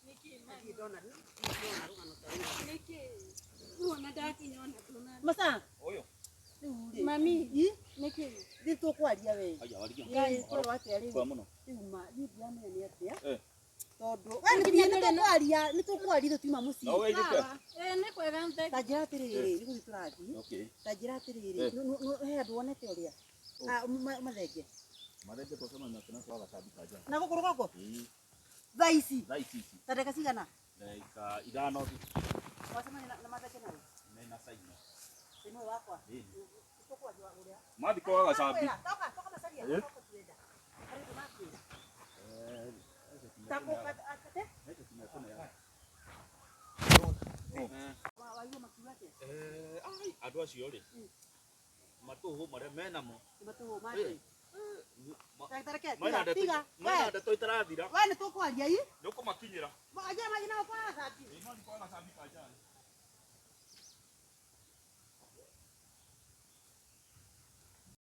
Ndirĩ ndona ndirĩ ndona rũgano ta rũu. Nĩkĩ? Ruo na ndakinya ona ndũna. Masa Ũyũ. rĩu rĩ Mami, Ĩ? nĩkĩ? Nĩ tũkwaria we. Aya, warigia. Ĩ, kwerwo atĩa rĩu? Kwa mũno. Rĩu ma niĩ ndiramenya nĩ atĩa. Eh. Tondũ we nĩ nginya nĩ tũkwaria, nĩ tũkwaria tũtiuma mũciĩ. No wĩigĩte? Sawa. Ĩ nĩ kwega ta njĩra atĩrĩrĩ, nĩ gũthiĩ tũrathiĩ. Okay. Ta njĩra atĩrĩrĩ, Eh. he andũ wonete ũrĩa? Ah, mathenge. Mathenge twacemania nake na kwaga gatambi ka njara. Na gũkũ rũgongo? Ĩĩ. Thaa ici? Thaa ici ici. Ta ndagĩka cigana? Ndagĩka ithano tu. Wacemania na mathenge nao? Mena Saimo. Saimo wakwa? Ĩĩ. Tũkwaria ũrĩa. Mathiĩ kwaga gatambi. Toka, toka macaria. Eh. Toka tuenda. Harĩ ũndũ makwĩra. Eh, Ta kũ- atĩ? Waigua makiuga atĩa? Eh, ai, andũ acio rĩ matũhũ marĩa menamo Nĩ matũhũ make. Ta reke, mena tiga, ndeto tiga. mena We, ndeto itarathira we nĩ tũkwaria ii. nĩ ũkũmakinyĩra Aja maji nao kwa gatambi. Ĩĩ, mathiĩ kwaga gatambi ka njara.